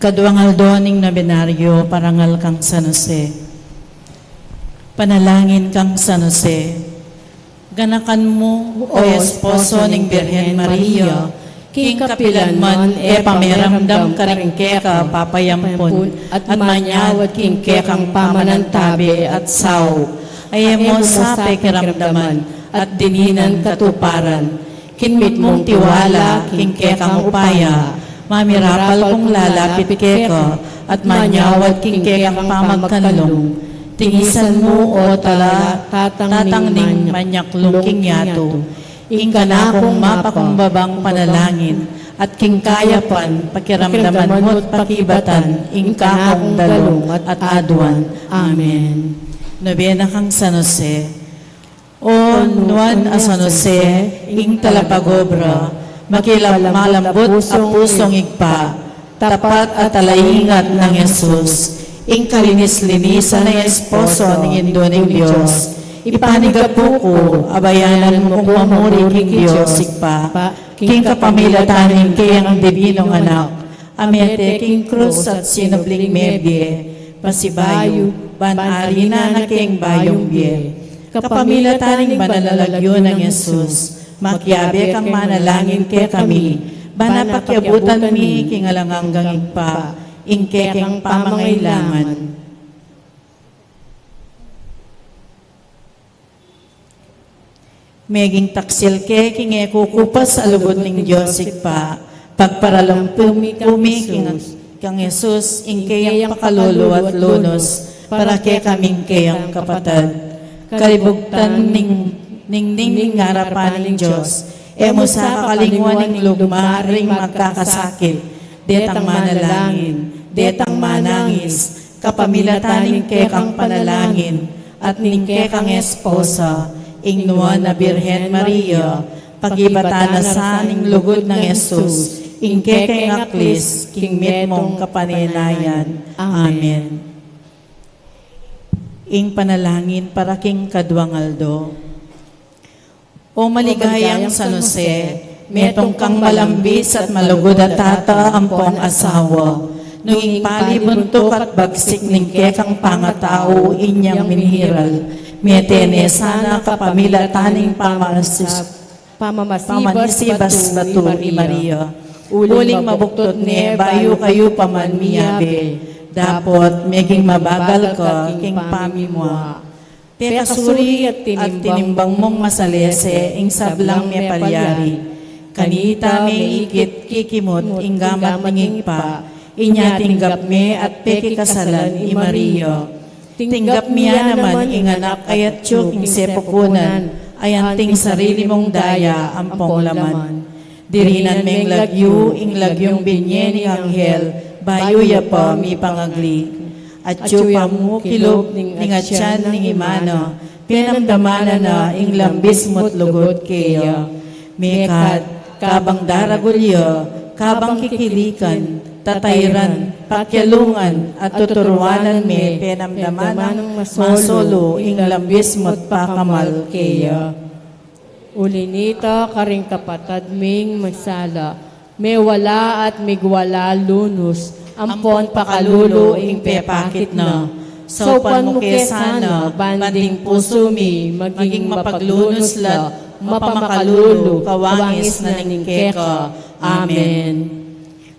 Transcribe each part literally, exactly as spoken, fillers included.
Kaduang aldo ning nobenaryo, parangal kang San Jose. Panalangin kang San Jose. Ganakan mu, o esposo ning Birhen Maria, king kapilan man e pameramdam karing keka papayampun, at manyawad king kekang pamanantabe at saup a e mu sa pekiramdaman at dininan katuparan. King mitmung tiwala king kekang upaya, mamirapal kung lalapit keka at manyawad king kekang pamagkanlung. Tingisan mu, o tala, tatang ning manyaklung king yatu, ing kanakung mapakumbabang panalangin, at king kayapan pakiramdaman mu't pakibatan ing kakung dalung at aduan. Amen. Nobena kang San Jose. O Nuan a San Jose, ing talapagobra, makilab-, malambut a pusung Ibpa, tapat a talaingat nang Jesus, ing kalinis-linisan a esposo ning Indu ning Dios, ipanigapu ku, abayanan mu kung mamuri king Dios Ibpa, king kapamilatan ning keyang dibinung Anak, a mete king krus at sinubling mebie, pasibayu, ban ari na na king bayung bie. Kapamilatan ning banal a lagyu nang Jesus, makiabe kang manalangin kekami, ban apakiabutan mi king alang anggang Ibpa, ing kekang pamangailangan. Meging taksil ke king e kukupas a lugud ning Dios Ibpa, pagparalampu mi king, kang Jesus, ing keyang pakalulu at lunus, para kekaming keyang kapatad. Kalibugtan ning, ning, ning, ning arapan ning Dios, e mu sa kakalingwan ing lugma ring magkakasakit, detang manalangin, detang manangis, kapamilatan ning kekang panalangin, at ning kekang esposa, ing Nuan a Birhen Maria, pakibatan na sa ning lugud nang Jesus, ing kekeng aklis, king mitmung kapanenayan. Amen. Ing panalangin para king kaduang aldo. O maligayang San Jose, metung kang malambis at malugud a tata ampong asawa. Nung ing pali buntuk at bagsik ning kekang pangatau inyang minihiral, mete ne sana kapamilatan ning pamasis-, pamamasibas batu i Maria. Uling mabuktut ne bayu kayu pa man miyabe, dapot meging mabagal ka king pamimua. Pekasuri at tinimbang mung masalese ing sablang mepalyari. Kanita meikit kikimut ing gamat ning Ibpa, inya tinggap me at pekikasalan i Maria. Tinggap me ya naman ing anak a atyu king sepukunan, a anting sarili mung daya ampong laman. Dirinan meng lagyu ing lagyung binye ning anghel, bayu ya pa mipangagli. Atyu pa mu kilub ning atian ning Ima na, penamdaman na na ing lambis mu't lugud keya. Mekad, kabang daragul ya, kabang kikilikan, tatairan, pakialungan, at tuturuanan me, penamdaman nang masolu ing lambis mu't pakamal keya. Uli nita, karing kapatad ming masala, mewala at migwala lunus, ampon pakalulu ing pepakit na. Saupan mu ke sana, ban ding pusu mi maging mapaglunus la, mapamakalulu, kawangis na ning keka. Amen.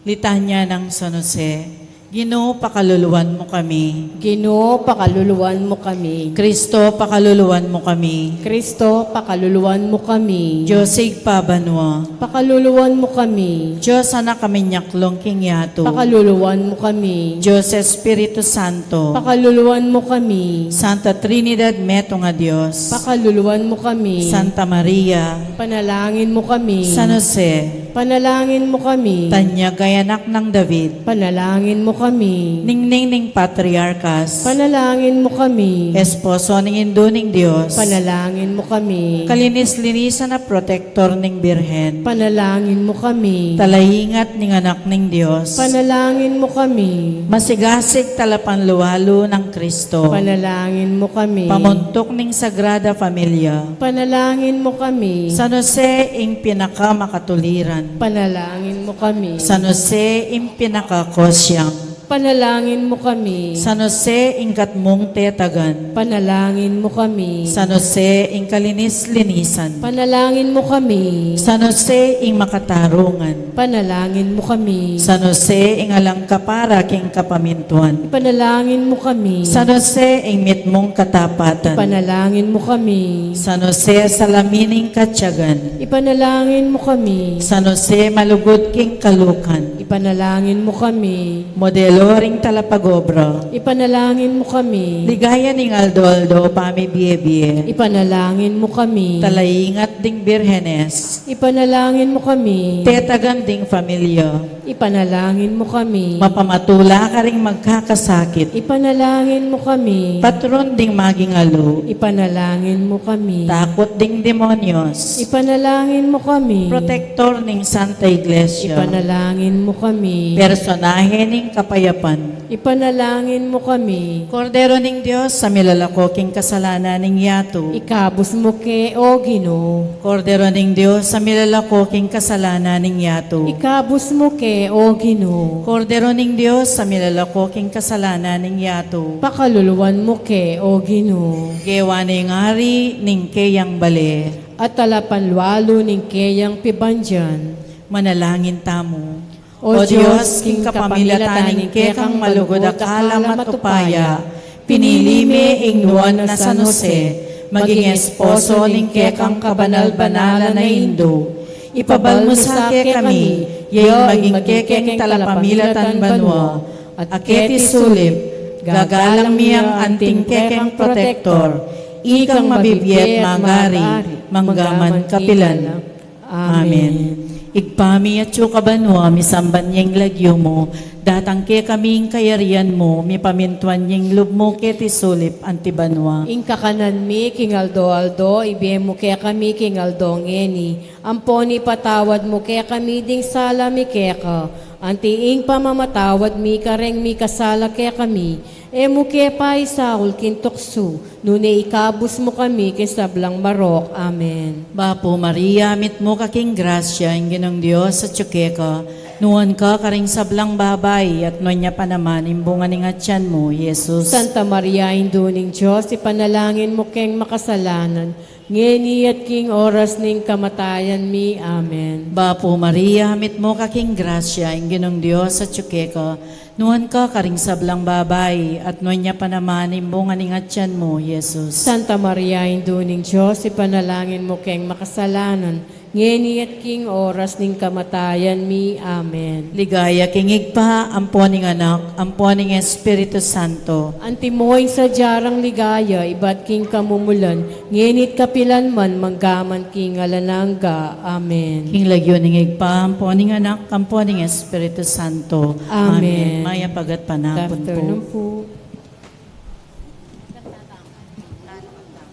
Litanya nang San Jose. Ginu, pakaluluan mu kami. Ginu, pakaluluan mu kami. Kristo, pakaluluan mu kami. Kristo, pakaluluan mu kami. Dios Ibpa banua, pakaluluan mu kami. Dios Anak a minyaklung king yatu, pakaluluan mu kami. Dios Espiritu Santo, pakaluluan mu kami. Santa Trinidad, metung a Dios, pakaluluan mu kami. Santa Maria, panalangin mu kami. San Jose, panalangin mu kami. Tanyag a anak nang David, panalangin mu kami. Ningning ning patriarkas, panalangin mu kami. Esposo ning Indu ning Dios, panalangin mu kami. Kalinis-linisan a protektor ning Birhen, panalangin mu kami. Talaingat ning Anak ning Dios, panalangin mu kami. Masigasig talapanlualu nang Kristo, panalangin mu kami. Pamuntuk ning Sagrada Familia, panalangin mu kami. San Jose, ing pinakamakatuliran, Panalangin mu kami. San Jose ing pinakakosyang. Panalangin mu kami. San Jose ing katmung tetagan. Panalangin mu kami. San Jose ing kalinis-linisan. Panalangin mu kami. San Jose ing makatarungan. Panalangin mu kami. San Jose ing alang kapara king kapamintuan. Ipanalangin mu kami. San Jose ing mitmung katapatan. Ipanalangin mu kami. San Jose salamin ning katyagan. Ipanalangin mu kami. San Jose malugud king kalukan. Ipanalangin mu kami. Modelo ring talapagobra. Ipanalangin mu kami. Ligaya ning aldo-aldo pamibie-bie. Ipanalangin mu kami. Talaingat ding birhenes. Ipanalangin mu kami. Tetagan ding familia. Ipanalangin mu kami. Mapamatula karing magkakasakit. Ipanalangin mu kami. Patron ding maging alu. Ipanalangin mu kami. Takut ding demonyos. Ipanalangin mu kami. Protektor ning Santa Iglesia. Ipanalangin mu kami. Personahe ning kapayapan. Ipanalangin mu kami. Kordero ning Dios, a milalako king kasalanan ning yatu. Ikabus mu ke, O Ginu. Kordero ning Dios, a milalako king kasalanan ning yatu. Ikabus mu ke, O Ginu. Kordero ning Dios, a milalako king kasalanan ning yatu. Pakaluluan mu ke, O Ginu. Gewa ning Ari ning keyang bale. At talapanlualu ning keyang pibandian. Manalangin tamu. O Dios, king kapamilatan ning kekang malugud a kalam at upaya, pinili me ing nuan a San Jose maging esposo ning kekang kabanal-banalan a Indu. Ipabal mu sa kekami ya ing maging kekeng talapamilatan banua, at keti sulip gagalang mi yang anting kekeng protektor, ikang mabibie at mangari manggaman kapilan. Amen. Ibpa mi, atsu ka banua, misamban ya ing lagyu mu, datang kekami ing kayarian mu, mipamintuan ya ing lub mu keti sulip anti banua. Ing kakanan mi king aldo-aldo ibie mu kekami king aldo ngeni, ampon ipatawad mu kekami ding sala mi keka, anti ing pamamatawad mi kareng mikasala kekami, e mu ke paisaul king tuksu, nune ikabus mu kami king sablang marok. Amen. Bapu Maria, mitmu ka king grasya, ing Ginung Dios atsu keka, nuan ka karing sablang babai, at nuan ya pa naman ing bunga ning atian mu, Jesus. Santa Maria, Indu ning Dios, ipanalangin mu keng makasalanan, ngeni at king oras ning kamatayan mi. Amen. Bapu Maria, mitmu ka king grasya, ing Ginung Dios atsu keka, nuan ka karing sablang babai, at nuan ya pa naman ing bunga ning atian mu, Jesus. Santa Maria, Indu ning Dios, ipanalangin mu keng makasalanan, ngeni at king oras ning kamatayan mi. Amen. Ligaya king Ibpa, ampo ning Anak, ampo ning Espiritu Santo. Antimo ing sadya rang ligaya ibat king kamumulan, ngeni't kapilan man, manggaman king alang angga. Amen. King lagyu ning Ibpa, ampo ning Anak, ampo ning Espiritu Santo. Amen. Amen. Mayap a gatpanapun pu. Good afternoon pu.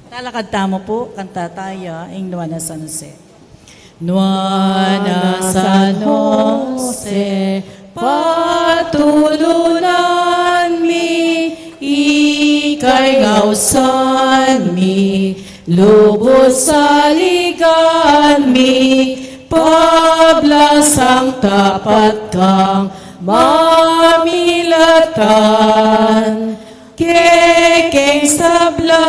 Talakad tamu pu, kanta taya ing Nuan a San Jose. Nuan a San Jose, patulunan mi, ika ing ausan mi, lubus saligan mi, pablasang tapat kang mamilatan. Kekeng sabla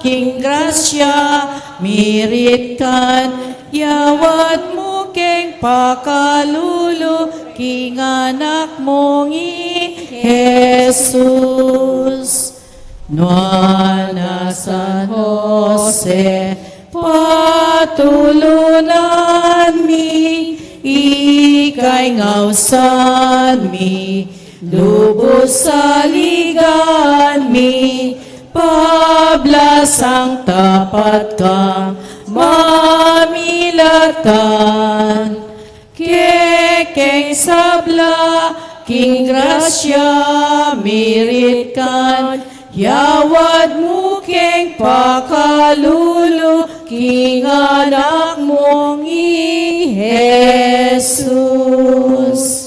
king grasya, mirit kan, yawad mu keng pakalulu king anak mung i Jesus. Nuan a San Jose, patulunan mi, ika ing ausan mi, lubus saligan mi, pablasang tapat kang mamilatan. Kekeng sabla king grasya, mirit kan, yawad mu keng pakalulu king anak mung i Jesus.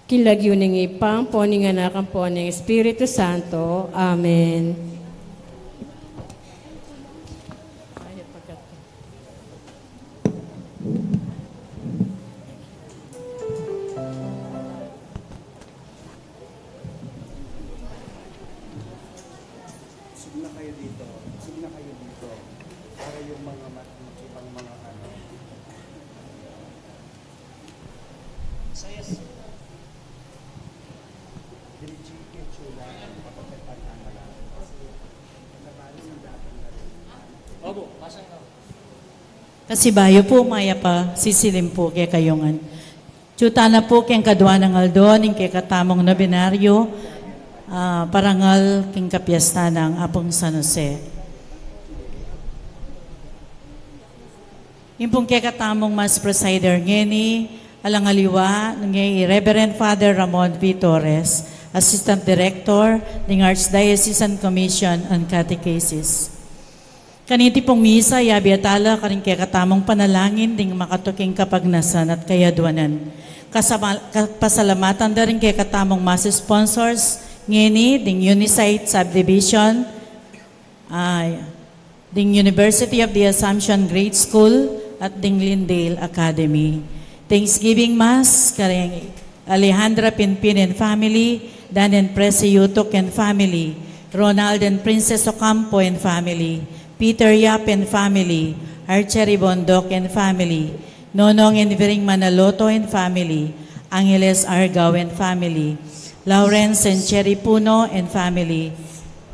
King lagyu ning Ibpa, ampo ning Anak, ampo ning Espiritu Santo. Amen. Pasibayu pu, mayap a sisilim pu kekayu ngan. Atyu tana pu king kaduang aldo ning kekatamung nobenaryo, ah, parangal king kapiestan nang Apung San Jose. Ing pung kekatamung Mass Presider ngeni, alang aliwa nung e i Reverend Father Ramon V. Torres, Assistant Director ning Archdiocesan Commission on Catechesis. Kaniti pung misa, yabe tala karing kekatamung panalangin ding makatuking kapagnasan at kayaduanan. Kasama-, kapasalamatan da ring kekatamung Mass sponsors ngeni, ding Unisite Subdivision, ah, ding University of the Assumption Grade School at ding Lyndale Academy. Thanksgiving Mass karing Alejandra Pinpin and family, Dan and Presi Yutuk and family, Ronald and Princess Ocampo and family, Peter Yap and family, Archery Bondoc and family, Nonong and Viring Manaloto and family, Angeles Argao and family, Lawrence and Cherry Puno and family,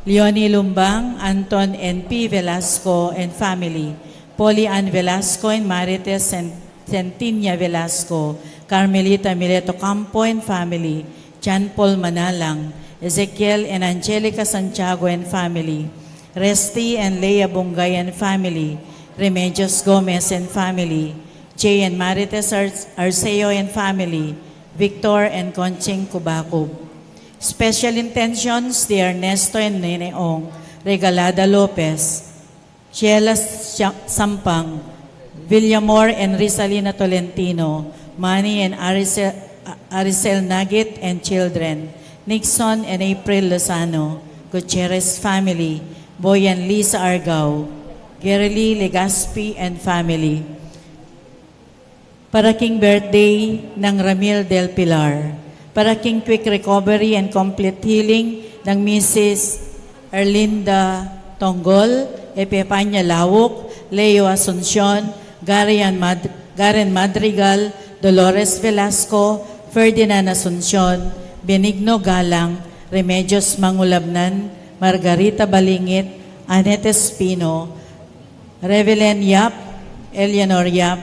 Leonie Lumbang, Anton and P. Velasco and family, Polly Ann Velasco and Marites and Centenia Velasco, Carmelita Mileto Campo and family, John Paul Manalang, Ezekiel and Angelica Santiago and family, Resty and Leia Bungay and family, Remedios Gomez and family, Jay and Marites Ar-, Arceo and family, Victor and Conching Cubacub. Special intentions, de Ernesto and Nene Ong, Regalada Lopez, Sheila Sa-, Sampang, Villamor and Rizalina Tolentino, Manny and Aricel, Aricel Nagit and children, Nixon and April Lozano, Gutierrez family, Boy and Lisa Argao, Gerly Legaspi and family. Para king birthday nang Ramil del Pilar. Para king quick recovery and complete healing nang Missus Erlinda Tonggol, Epifania Lauk, Leo Asuncion, Garian Mad-, Garen Madrigal, Dolores Velasco, Ferdinand Asuncion, Benigno Galang, Remedios Mangulabnan, Margarita Balingit, Annette Espino, Revelyn Yap, Eleanor Yap,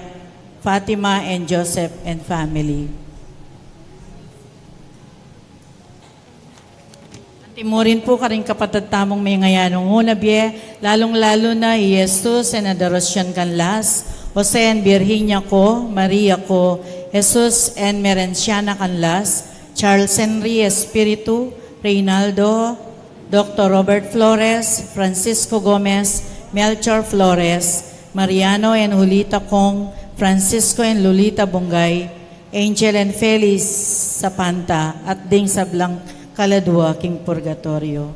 Fatima and Joseph and family. Antimurin pu karing kapatad tamung mengayanung una bie, lalung-lalu na i Jesus and Adoracion Canlas, Jose and Virginia Co, Maria Co, Jesus and Merenciana Canlas, Charles Henry Espiritu, Reynaldo, Doktor Robert Flores, Francisco Gomez, Melchor Flores, Mariano and Julita Cong, Francisco and Lolita Bungay, Angel and Felis Sapanta, at ding sablang kaladua king purgatoryo.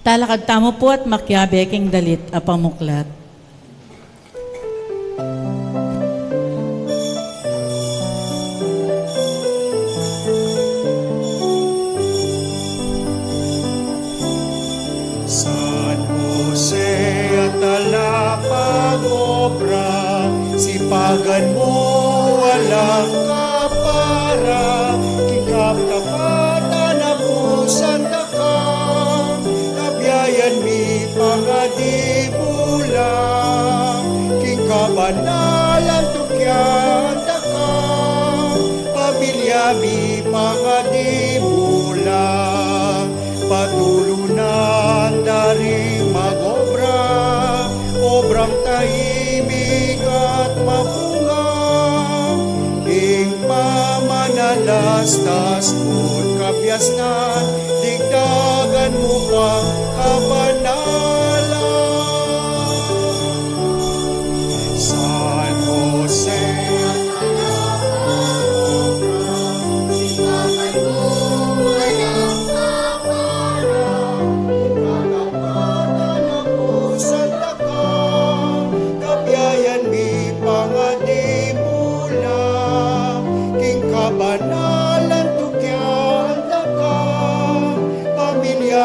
Talakad tamu pu at makiabe king dalit a pamuklat. San Jose, atala pag-obra, sipagan mu alang kapara, king kaptapatan abusan da ka, kabiayan mi pangadi mu la, king kabanalan tukyan da ka, pamilya mi pangadi mu la, patulunan da ring mag-obra, obrang taimik at mabunga, king pamanalastas pu kabiasnan, digdagan mu pang kabanalan. San Jose, kabiayan mi pangadi mu la, king kabanalan tukyan da ka, pamilya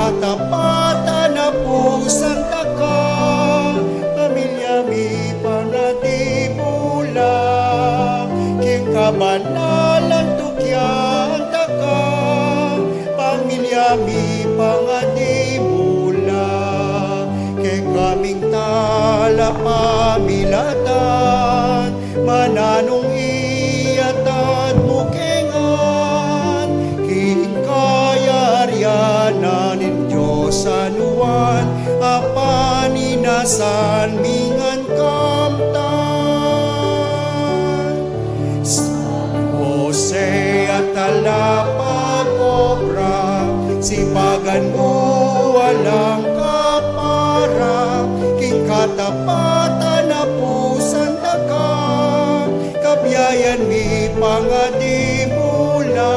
Katapatan a pusan taka, pamilya mi pangadi bula, king kabanalan tukyan taka, pamilya mi pangadi bula, kekaming talapamilatan, mananung iyatad mu kengan, king kayarian na ning Dios San Juan, a paninasan mi ngan kamtan. San Jose a talapag-obra, sipagan mu alang kapara, king katapatan a pusan taka, kabiayan mi pangadi bula,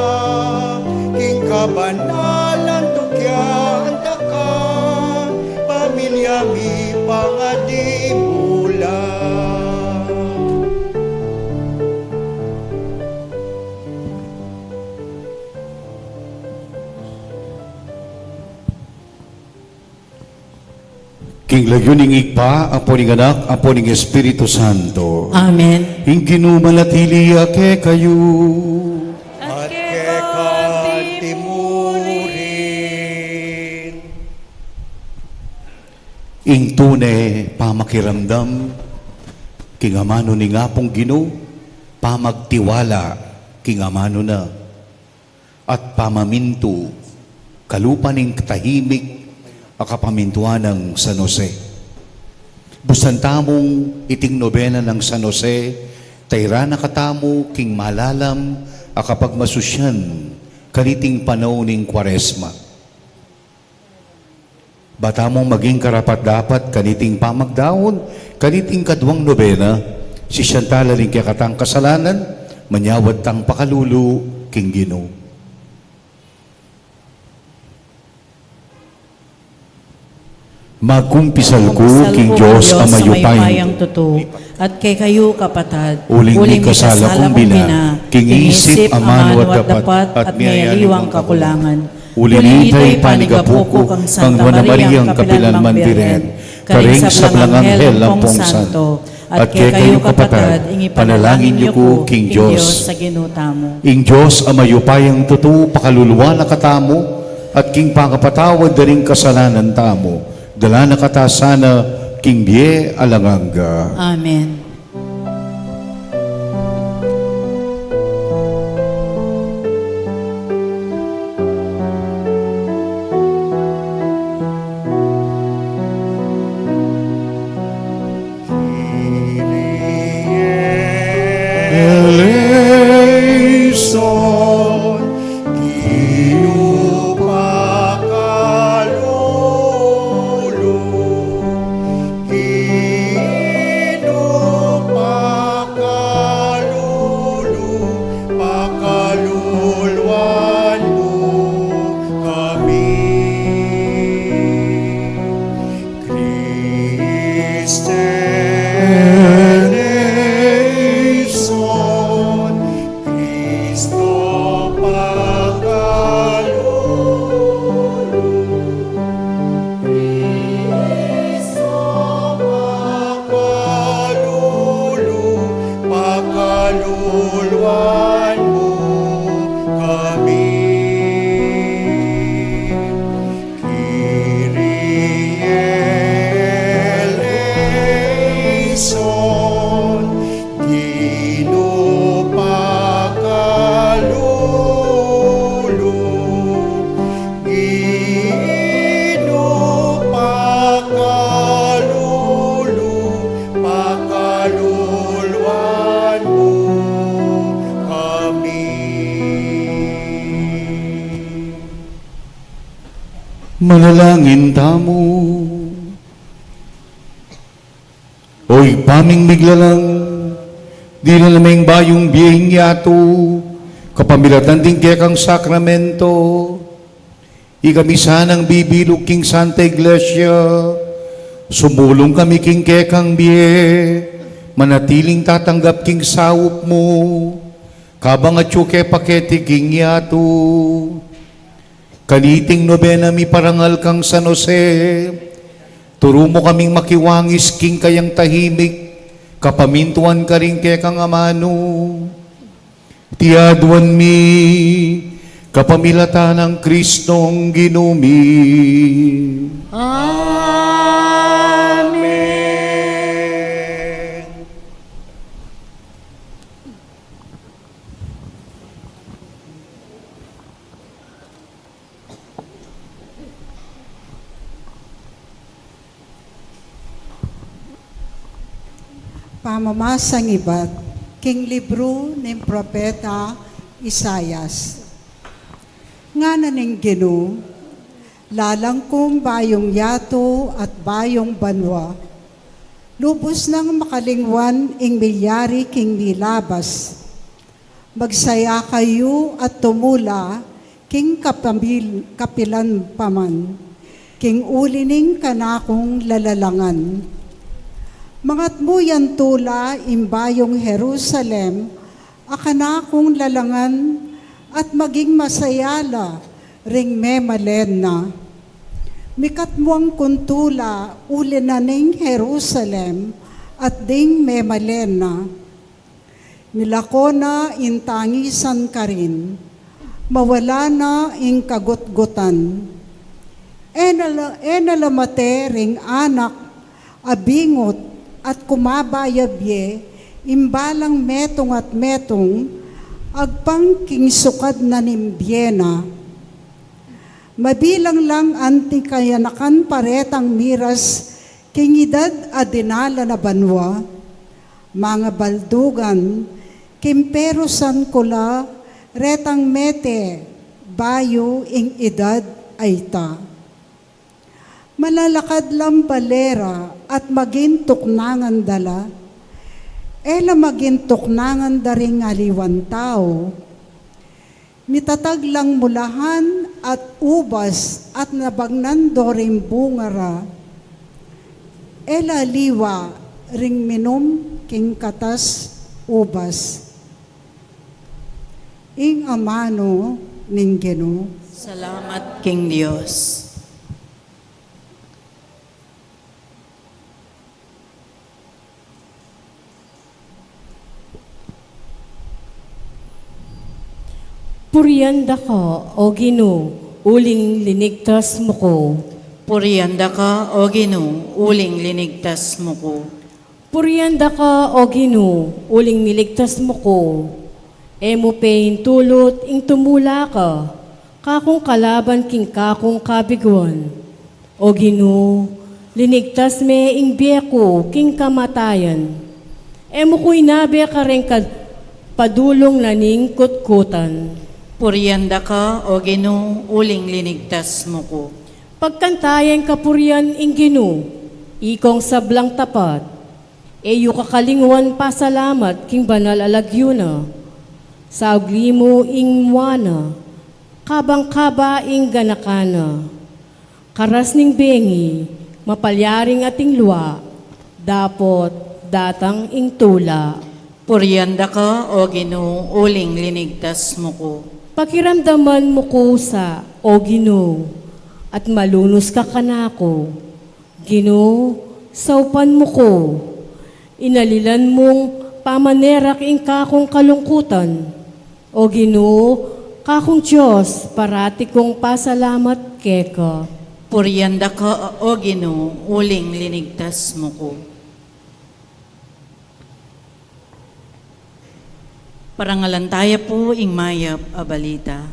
king kabanalan tukyan taka, pamilya mi pangadi bula. King lagyu ning Ibpa, ampo ning Anak, ampo ning Espiritu Santo. Amen. Ing Ginu manatili ya kekayu. At keka antimurin. Ing tune pamakiramdam king amanu ning Apung Ginu, pamagtiwala king amanu na, at pamamintu kalupa ning tahimik a kapamintuan nang San Jose. Bustan tamung iting nobena nang San Jose, tairan na katamu king malalam a kapagmasusyan kaniting panaun ning Kuaresma. Ba tamung maging karapat-dapat kaniting pamagdaun kaniting kaduang nobena, sisian tala ning kekatang kasalanan, manyawad tang pakalulu king Ginu. Magkumpisal ku king Dios a mayupayang tutu, at kekayu kapatad, uling mikasala kung bina king isip, amanu at dapat, at miyayaliwang kakulangan. Uli na nita, ipanigapu ku kang Nuan a Mariang kapilan man Birhen, karing sablang anghel ampong santo, at kekayu kapatad, ing ipanalangin yu ku king Dios. Ing Dios a mayupayang tutu pakaluluan na katamu, at king pangapatawad da ring kasalanan tamu, dalan na kata sana king bie alang angga. Amen. Kyrie eleison, Ginu pakalulu, Ginu pakalulu, pakaluluan mu kami. Christe eleison, Cristo pakalulu, Cristo pakalulu, pakaluluan mu kami. Kyrie eleison, Ginu pakalulu, Ginu pakalulu, pakaluluan mu kami. Manalangin tamu. O Ibpa ming miglalang, dinan na meng bayung bie ing yatu, kapamilatan ding kekang sakramento. Ikami sanang bibilug king Santa Iglesia, sumulung kami king kekang bie, manatiling tatanggap king saup mu, kabang atyu ke paketi king yatu. Kaniting nobena mi parangal kang San Jose, turu mu kaming makiwangis king kayang tahimik, kapamintuan karing kekang amanu. Iti aduan mi kapamilatan nang Kristong Ginu mi. Amen. Pamamasang ibat king libru ning propeta Isaias. Ngana ning Ginu, lalang kung bayung yatu at bayung banua. Lubus nang makalingwan ing milyari king milabas. Magsaya kayu at tumula king kapamil-, kapilan pa man, king uli ning kanakung lalalangan. Mangatmu yang tula ing bayung Jerusalem, a kanakung lalangan, at maging masaya la ring memalen na. Mikatmuan kung tula uli na ning Jerusalem at ding memalen na. Milako na ing tangisan karin, mawala na ing kagutgutan. E na la, e na la mate ring anak a bingut at kumaba ya bie ing balang metung at metung, agpang king sukad na ning bie na. Mabilang lang anti kayanakan pa retang miras king idad a dinala na banua. Mangabaldugan, kimperusan ku la retang mete bayu ing idad a ita. Malalakad lang bale ra at maging tuknangan da la, e la maging tuknangan da ring aliwang tau. Mitatag lang mulahan at ubas at nabagnan do ring bunga ra, e la aliwa ring minum king katas ubas. Ing amanu ning Ginu. Salamat king Dios. Purian da ka, O Ginu, uling linigtas mu ku. Purian da ka, O Ginu, uling linigtas mu ku. Purian da ka, O Ginu, uling niligtas mu ku. E mu peintulut ing tumula ka, kakung kalaban king kakung kabiguan. O Ginu, linigtas me ing bie ku king kamatayan. E mu ku inabe kareng padulung na ning kutkutan. Purian da ka, O Ginu, uling linigtas mu ku. Pagkantayan kapurian ing Ginu, ikong sablang tapat. E yu kakalingwan pasalamat king banal a lagyu na. Saug limu ing mua na, kabang-kaba ing ganakan na. Karas ning bengi, mapalyaring ating lua, dapot datang ing tula. Purian da ka, O Ginu, uling linigtas mu ku. Pakiramdaman mu ku sa, O Ginu, at malunus ka kanaku. Ginu, saupan mu ku. Inalilan mung pamanerak ing kakung kalungkutan. O Ginu, kakung Dios, parati kung pasalamat keka. Purian da ka, O Ginu, uling linigtas mu ku. Parangalan taya pu ing mayap a balita.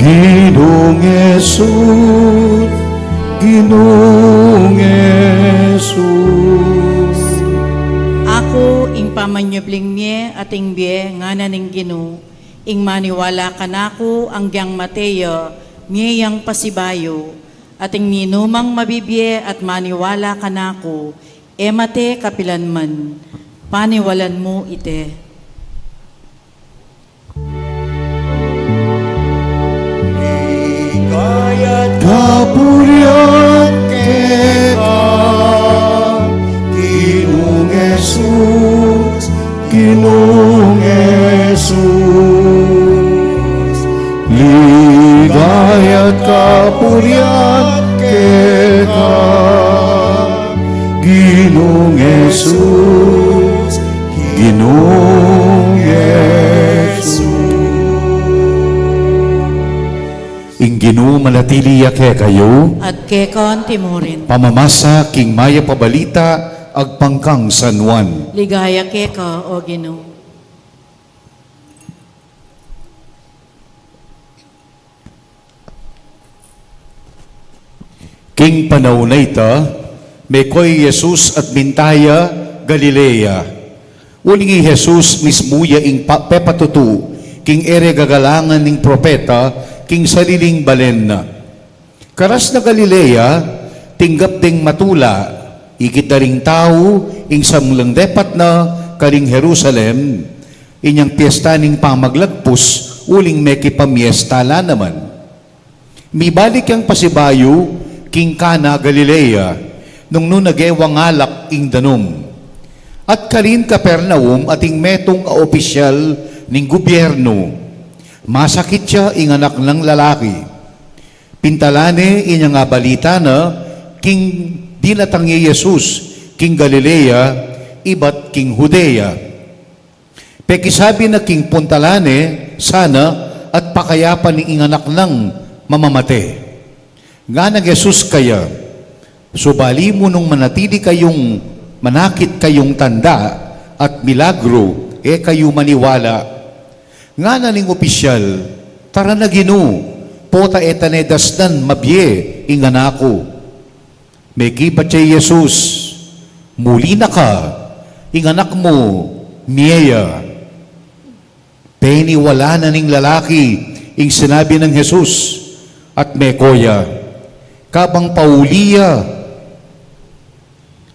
Ginung Jesus, Ginung Jesus. Aku ing Amanyubling mie ating bie, ngana ning Ginu, ing maniwala kanaku, anggyang mate ya, mie yang pasibayu, ating ninumang mabibie at maniwala kanaku, e mate kapilanman. Paniwalan mu ite. Ligaya at kapurian keka, Ginung Jesus, Ginung Jesus. Ligaya at kapurian keka, Ginung Jesus, Ginung Jesus. Ing Ginu manatili ya kekayu. At keka antimurin. Pamamasa king Mayap a Balita agpang kang San Juan. Ligaya keka, O Ginu. King panaun a ita, meko i Jesus at minta ya Galilea. Uling i Jesus mismu ya ing pa-, pepatutu king e re gagalangan ning propeta king sariling balen na. Karas na Galilea, tinggap deng matula, ikit da ring tau ing sablang depat na karing Jerusalem, inyang piesta ning Pamaglagpus, uling mekipamiesta la naman. Mibalik yang pasibayu king Cana, Galilea, nung nu nagewang alak ing danum. At karin Capernaum ating metung a opisyal ning gubyernu. Masakit ya ing anak nang lalaki. Pintalan ne inyang abalita na king dinatang ya i Jesus king Galilea ibat king Judea. Pekisabi na king puntalan ne sana at pakayapan ne ing anak nang mamamate. Nganang Jesus kaya, "Subali mu nung manatili kayung manakit kayung tanda at milagru, e kayu maniwala." Ngana ning opisyal, "Tara na, Ginu, pota e ta ne dasnan mabie ing anak ku." Mekibat ya i Jesus, "Muli na ka, ing anak mu mie ya." Peniwala na ning lalaki ing sinabi nang Jesus, at meko ya. Kabang pauli ya,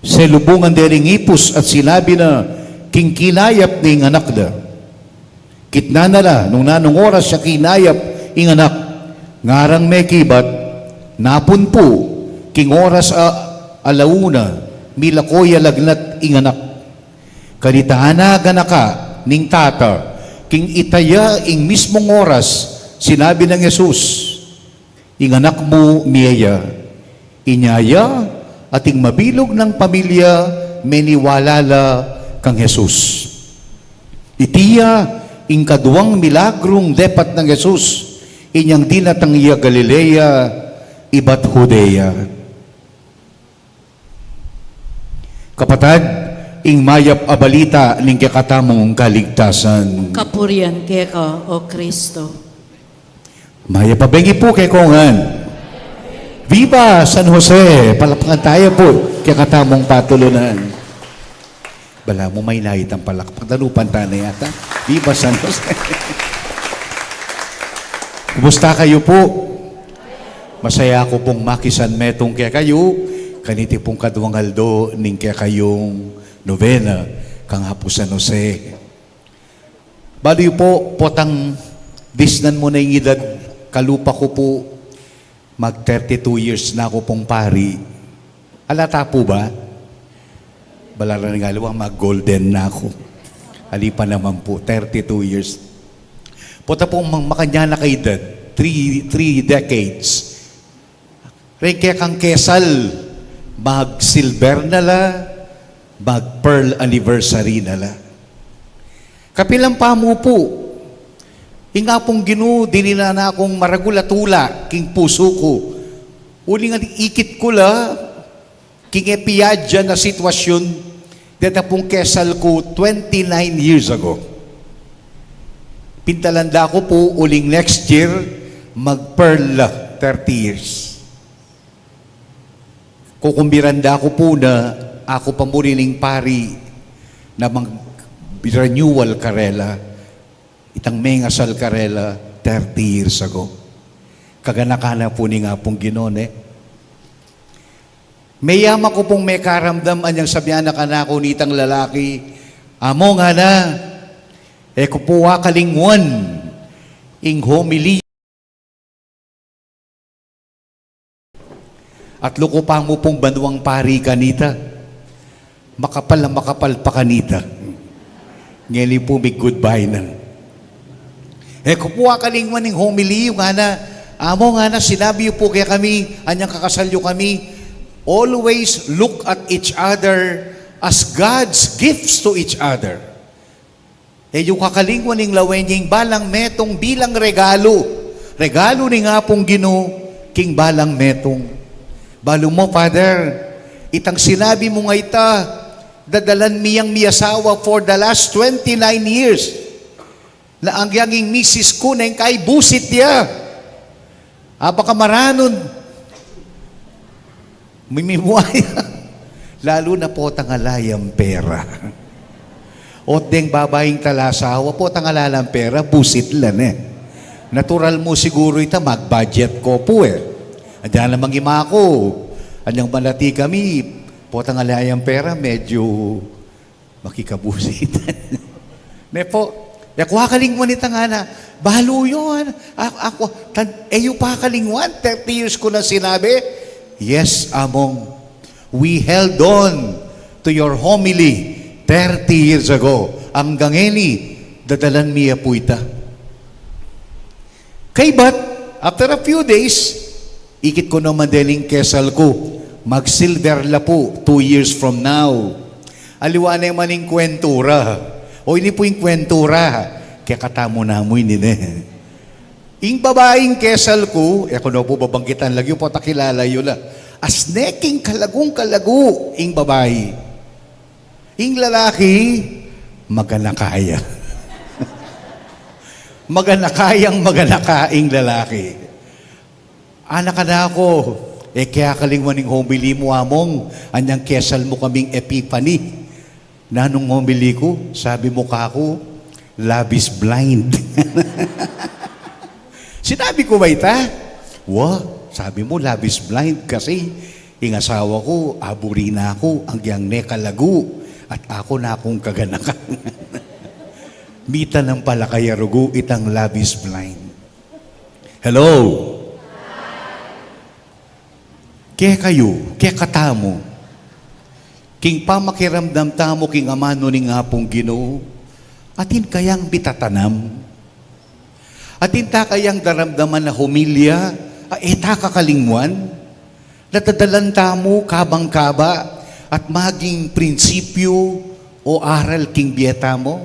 selubungan de ring ipus at sinabi na king kinayap ne ing anak da. Kitnan na la nung nanung oras ya kinayap ing anak. Ngarang mekibat, "Napun pu, king oras a ala una, milako ya lagnat ing anak." Kanita na ganaka ning tata, king ita ya ing mismung oras, sinabi nang Jesus, "Ing anak mu mie ya." Inya ya, ating mabilug nang pamilya meniwala la kang Jesus. Iti ya ing kaduang milagrung depat nang Jesus, inyang dinatang ya Galilea ibat Judea. Kapatad, ing mayap a balita ning kekatamung kaligtasan. Kapurian keka, O Kristo. Mayap a bengi pu kekongan. Viva San Jose! Palakpakan taya pu kekatamung patulunan. Balamu mainaitang palakpak, danupan tana yata. Viva San Jose! Kumusta kayu pu? Masaya ku pung makisanmetung kekayu kaniti pung kaduang aldo ning kekayung novena kang Apu San Jose. Balu yu pu, potang disnan mu na ing idad, kalupa ku pu, mag thirty-two years na ku pung pari. Ala ta pu ba? Balaran ning aliwa, mag-golden na ku. Ali pa naman pu, thirty-two years. Pota pung ma-, makanyan a kaedad, three, three decades. Reng kekang kesal, mag-silver na la, mag-pearl anniversary na la. Kapilan pa mu pu, ing Apung Ginu, dininan na kung maragul a tula king pusu ku. Uling ikit ku la, king e piyadyan a sitwasyun, deta pung kesal ku twenty-nine years ago. Pintalan da ku pu uling next year, mag-pearl la, thirty years. Kukumbiran da ku pu na aku pa mu rin ing pari na mag-, Renewal karela, itang mengasal karela thirty years ago. Kaganakan na pu ning Apung Ginu, ne? Meyaman ku pung mekaramdam anyang sabian na kanaku nitang lalaki, "Among," ngana, "e ku pu akalingwan ing homily." At luku pa mu pung banwang pari kanita. Makapal a makapal pa kanita. Ngeni pu mig-goodbye na. "E ku pu akalingwan ing homily yu," ngana, "Among," ngana, "sinabi yu pu kekami, anyang kakasal yu kami, always look at each other as God's gifts to each other." E yu kakalingwan ing lawen ing balang metung bilang regalu. Regalu ning Apung Ginu king balang metung. Balu mu, Father, itang sinabi mu nga ita, dadalan mi yang miyasawa for the last twenty-nine years. Na agyang ing misis ku neng kay busit ya. Apakamaranu, mimimuaya. Lalu na potang ala yang pera. Ot deng babaing talasawa, potang ala lang pera, busit la ne. Natural mu siguru ita, mag-budget ko pu e. Adyan namang ima ku, anyang malati kami, potang ala yang pera, medyu makikabusit. Ne pu, e ku akalingwan ita, ngana, "Balu yu, ngana, a-, aku, tan-, e yu pa akalingwan, thirty years ku nang sinabi." "Yes, Among. We held on to your homily thirty years ago. Anggang ngeni, dadalan mi ya pu ita." Kaybat, after a few days, ikit ku naman deling kesal ku, mag-silver la pu, two years from now. Aliwa ne man ing kwentu ra. O ini pu ing kwentu ra, kekatamu namu ini ne. Ing babaing kesal ku, e ku na pu babanggitan lagyu, pota kilala yu la. As ne king kalagung kalagu ing babai. Ing lalaki, maganaka ya. Maganaka yang maganaka ing lalaki. Anak, ngana ku, e ke akalingwan ing homily mu, Among, anyang kesal mu kaming Epiphany. Nanung homily ku, sabi mu kaku, "Love is blind." Sinabi ku ba ita? "Wa," sabi mu, "love is blind kasi ing asawa ku, aburi na ku, agyang ne kalagu, at aku na kung kaganakan." Mita nang pala kaya rugu itang love is blind. Hello? Kekayu, kekatamu, king pamakiramdam tamu king amanu ning Apung Ginu, atin kayang mitatanam? Atin ta kayang daramdaman a homilya a e ta kakalingwan? Nadadalan tamu kabang kaba at maging prinsipyu o aral king bie tamu?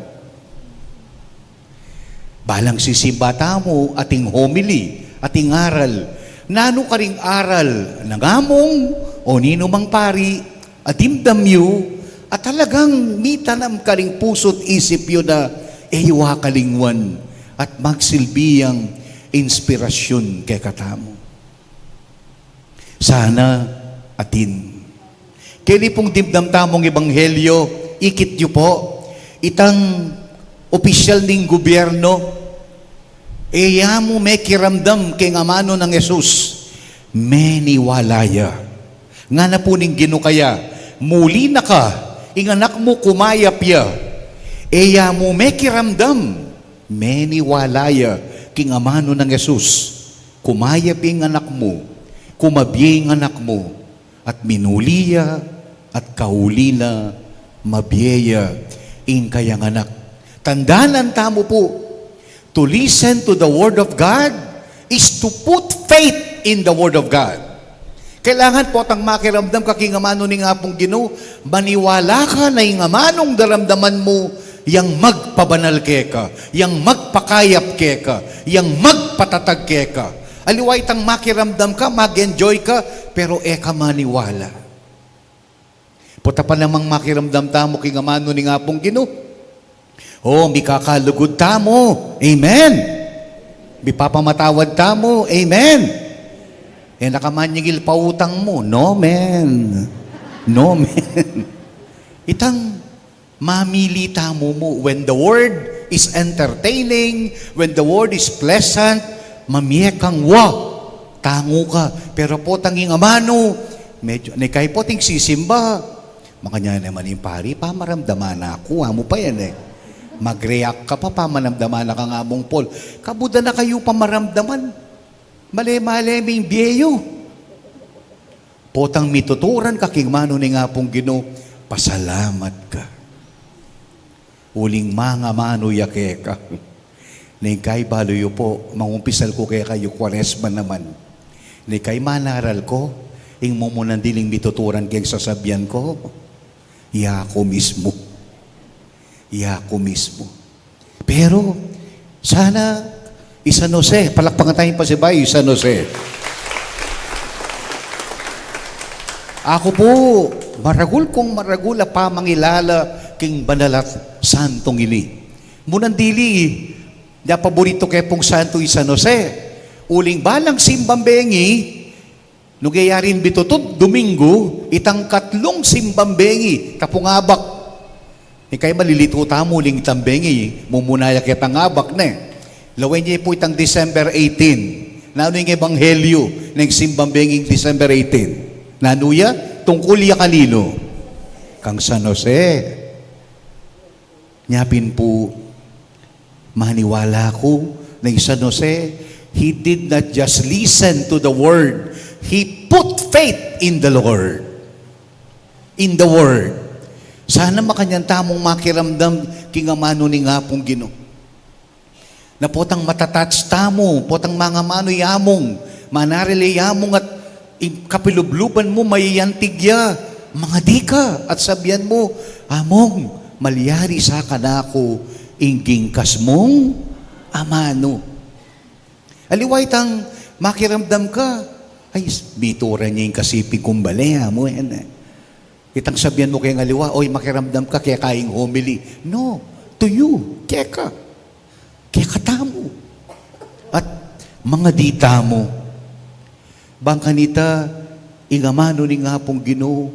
Balang sisimba tamu ating homily, ating aral. Nanu karing aral nang Among o ninumang pari a dimdam yu a talagang mitanam karing pusu't isip yu na e yu akalingwan at magsilbi yang inspirasyun kekatamu? Sana atin. Keni pung dimdam tamung ebanghelyo, ikit yu pu, itang opisyal ning gubyerno, e ya mu mekiramdam king amanu nang Jesus, meniwala ya. Ngana pu ning Ginu kaya, "Muli na ka, ing anak mu kumayap ya." E ya mu mekiramdam, meniwala ya king amanu nang Jesus. Kumayap ing anak mu, kumabie ing anak mu, at minuli ya, at kauli na mabie ya ing kayang anak. Tandanan tamu pu, to listen to the word of God is to put faith in the word of God. Kailangan potang makiramdam ka king amanu ning Apung Ginu, maniwala ka na ing amanung daramdaman mu, yang magpabanal keka, yang magpakayap keka, yang magpatatag keka. Aliwa itang makiramdam ka, mag-enjoy ka, pero e ka maniwala. Pota pa namang makiramdam tamu king amanu ning Apung Ginu, o, mikakalugud tamu. Amen. Mipapamatawad tamu. Amen. E na ka manyingil pa utang mu. No, man. No, man. Itang Mamili tamu mu. When the word is entertaining, when the word is pleasant, mamie kang wa, tangu ka. Pero potang ing amanu, medyo, ne kay poting sisimba. Makanyan naman ing pari, pamaramdaman na ku, amu pa yan e. Mag-react ka pa, pamaramdaman na kang Among Paul. Kabuda na kayu pamaramdaman. Male-male ming bie yu. Potang mituturan ka king amanu ning Apung Ginu, pasalamat ka. Uling mangamanu ya keka. Neng kay balu yu po, mangumpisal ku kekayu, Kwaresma naman. Neng kay manaral ku, ing mumunan diling mituturan keng sasabian ku, ya ku mismu. Ya ku mismu. Pero, sana, i San Jose, palakpakan tayung pasibayu i San Jose. Aku pu, maragul kung maragul a pamangilala king banal a santung ini. Munan dili, nya paboritu ke pung santu i San Jose. Uling balang simbang bengi, nung yayarin bitutud Domingo, itang katlung simbang bengi, tapung abak. Ing kay malilitu tamu, uling itang bengi, mumuna ya ketang abak, ne. Lawen ye pu itang December eighteen. Nanu ing ebanghelyu neng simbang benging December eighteen? Nanu ya? Tungkul ya kaninu? Kang San Jose. Nya pin pu, maniwala ku, neng San Jose, he did not just listen to the word, he put faith in the Lord. In the word. Sana makanyan tamung makiramdam king amanu ning Apung Ginu. Na potang mata-touch tamu, potang mangamanu i Amung, manaril i Amung at ing kapilubluban mu mayantig ya, mangadi ka at sabian mu, "Amung, malyari sa kanaku ing gingkas mung amanu." Aliwa itang makiramdam ka, ay, s-, bituran ya ing kasiping kung bale, amu yan e. Itang sabian mu keng aliwa, "Oy, makiramdam ka, keka ing homily." No, to you, keka. Kekatamu. At mangadi tamu. Bang kanita, ing amanu ning Apung Ginu,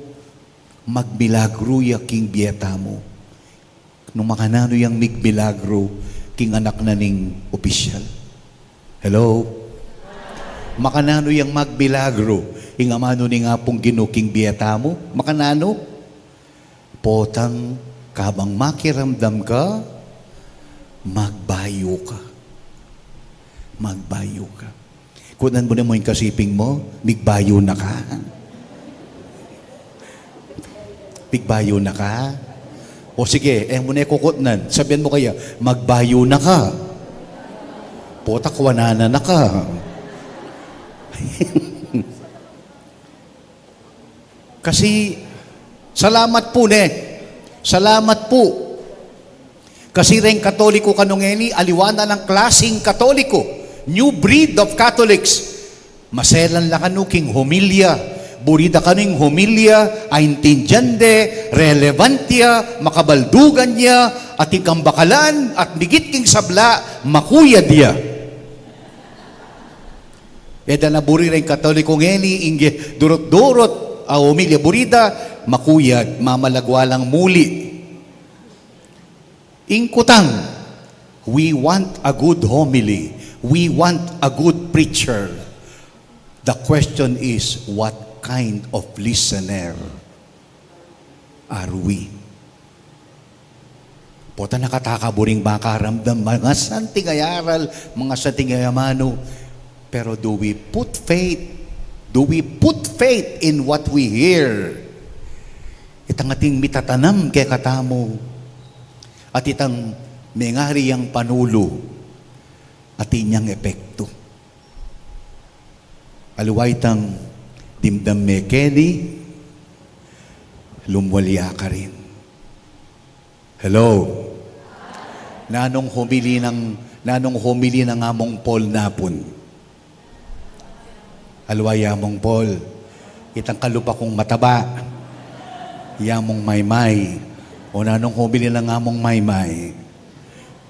magmilagru ya king bie tamu. Nung makananu yang migmilagru king anak na ning opisyal? Hello? Makananu yang magmilagru ing amanu ning Apung Ginu king bie tamu? Makananu? Potang kabang makiramdam ka, magbayu ka. Magbayu ka. Kutnan mu naman ing kasiping mu, "Migbayu na ka? Migbayu na ka?" O sige, e mu ne kukutnan. Sabian mu kaya, "Magbayu na ka? Pota, kuanan na ka." Kasi, salamat pu, ne? Salamat pu. Kasi reng Katoliko kanu ngeni, aliwa na lang klasing Katoliko. New breed of Catholics. Maselan la kanu king homilya. Buri da kanu ing homilya, aintindian de, relevant ya, makabaldugan ya, atin kang bakalan, at migit king sabla, makuyad ya. E da na buri reng Katoliko ngeni, ingge durut-durut a homilya buri da, makuyad, mamalagwa lang muli. Ing kutang, we want a good homily, we want a good preacher. The question is, what kind of listener are we? Pota, nakataka buring makaramdam, mga santing a aral, mga santing a amanu. Pero do we put faith? Do we put faith in what we hear? Itang ating mitatanam kekatamu, at itang mengari yang panulu, atin yang epektu. Aliwa itang dimdam me keni, lumwal ya karin. Hello? Nanung homily nang, nanung homily nang Among Paul napun? Aliwa i Among Paul, itang kalupa kung mataba, i Among Maymay. O nanung homily nang Among Maymay?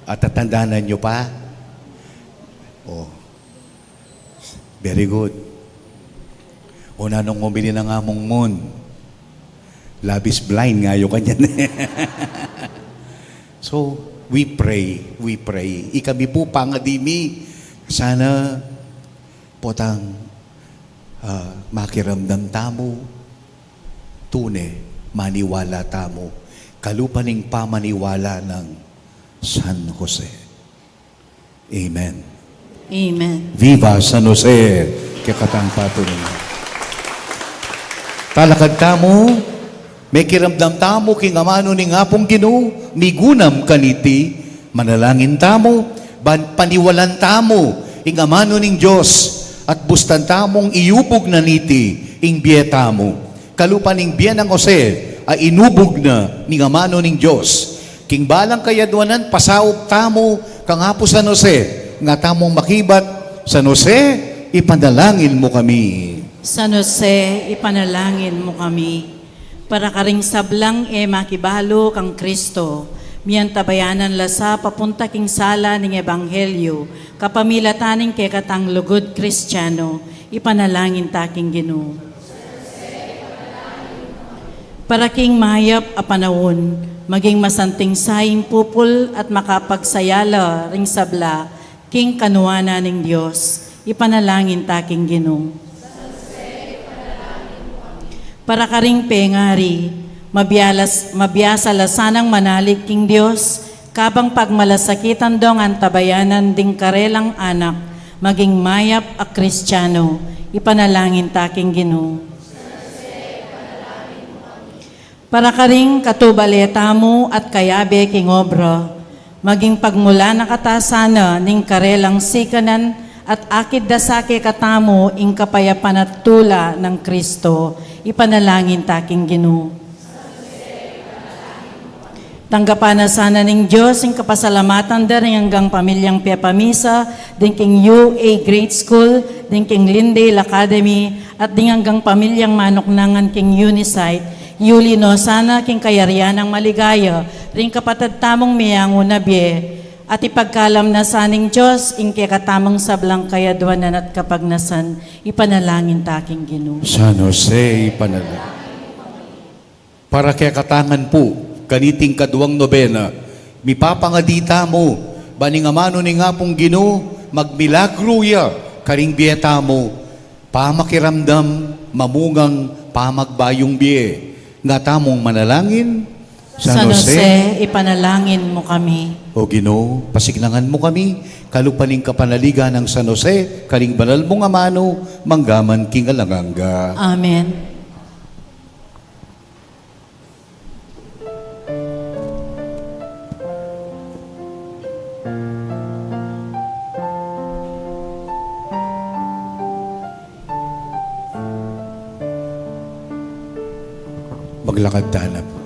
Atatandanan yu pa? O. Very good. O nanung homily nang Among Mun? Love is blind nga yu kanyan. So, we pray, we pray. Ikami pu pangadi mi, sana potang, ah, makiramdam tamu, tune, maniwala tamu, kalupa ning pamaniwala nang San Jose. Amen. Amen. Viva San Jose! Kekatang patunin. Talakad tamu, mekiramdam tamu king amanu ning Apung Ginu, migunam kaniti, manalangin tamu, ban paniwalan tamu ing amanu ning Dios, at bustan tamung iubug na niti ing bie tamu. Kalupa ning bie nang Jose a inubug na ning amanu ning Dios. King balang kayadwanan, pasaup tamu kang Apu San Jose, nga tamung makibat, San Jose, ipanalangin mu kami. San Jose, ipanalangin mu kami. Para karing sablang e makibalu kang Kristo, miantabayanan la sa papunta king sala ning ebanghelyu, kapamilatan ning kekatang lugud Kristiano, ipanalangin ta king Ginu. Para king mayap a panaun, maging masanting sa ing pupul at makapagsaya la ring sabla king kanuanan ning Dios, ipanalangin ta king Ginu. Para karing pengari, mabialas, mabiasa la sanang manalig king Dios, kabang pagmalasakitan dong antabayanan ding karelang anak, maging mayap a Kristiano, ipanalangin ta king Ginu. Para karing katubale tamu at kayabe king obra, maging pagmula na kata sana ning karelang sikanan at akit da sa kekatamu ing kapayapan at tula nang Kristo, ipanalangin ta king Ginu. Tanggapan na sana ning Dios ing kapasalamatan da ring anggang pamilyang pepamisa, ding king U A Grade School, ding king Lyndale Academy, at ding anggang pamilyang manuknangan king Unisite. Yuli no sana king kayarian nang maligaya ring kapatad tamung meangu na bie, at ipagkalam na sa ning Dios ing kekatamung sablang kayadwanan at kapagnasan, ipanalangin ta king Ginu. San Jose, ipanalangin. Para kekatang ngan pu, kaniting kaduang nobena, mipapangadi tamu, ban ing amanu ning Apung Ginu, magmilagru ya karing bie tamu, pamakiramdam, mamungang pamagbayung bie. Nga tamung manalangin, San Jose, ipanalangin mu kami. O Ginu, pasiknangan mu kami, kalupa ning kapanaligan nang San Jose, karing banal mung amanu, manggaman king alang angga. Amen. Maglakad tana pu.